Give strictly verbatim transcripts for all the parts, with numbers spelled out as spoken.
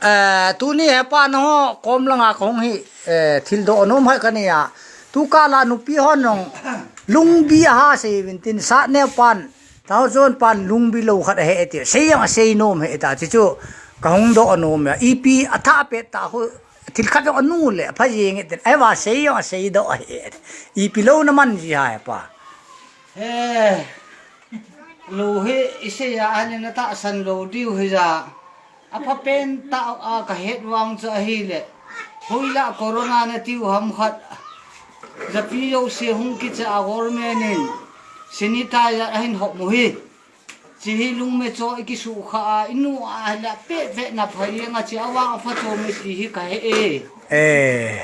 Eh, tuni hepa nangho kom langa kahung hi, eh, thil doh nom hai kani a. Tukah la nupi hon jong lungbi aha sei uvin tin, Satneo pan, Thaochon pan lungbi lou khat ahe ti. Sei jong asei nom hita, chuchu kahung doh nom a. Ipi athah pet tah khu, thil khat jong anu le apha jing e tin. Ahivang sei jong asei doh ahi. Ipi lou naman ji hai hepa. Eh, lou hi isei a ahile natahsan lou diu hija. Apha pen tah a kahet vang chu ahile, hoilah corona natiu ham khat, japi jouse hung kicha a government in sanitizer ahin hop u hi. Chi hi lungmecho ikisukha a, inu ahile pehpeh na pha jeng a, chi avang apha chom e ti hi kahe e. Eh,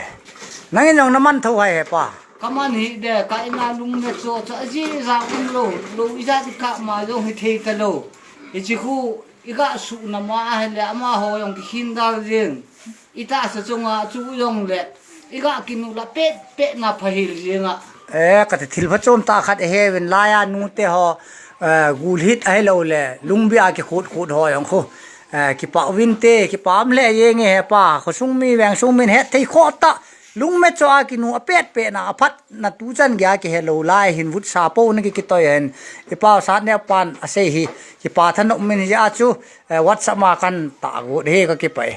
nangin jong naman tho hai hepa. Kaman hih de, ka ina lungmecho chu ajeh jang umlou, lou ijat ikah ma jong hithei talou. Hichi khu iga suh na ma ahile amaho jong kikhin dal jeng. Itahsa chunga chu jongle iga kinu la pehpeh na pha hel jeng a. Eh, kati thil phachom tah khat ahe uvin, laiya nute ho, eh, gulhit ahilou le lungbi a kikhut khut ho jong khu, eh, kipah uvinte, kipah um lheh jenge hepa, khosung mi, vengsung min hethei khoh tah, lungmecho a kinu apetpet na aphat na tuchan geiya kihelou lai hin vutsa pou na kikitoi hen, ipau Satneo pan asei hi, kipah thanop min hijeh a chu, eh, WhatsApp ma kan tahgot hi, kakipah e.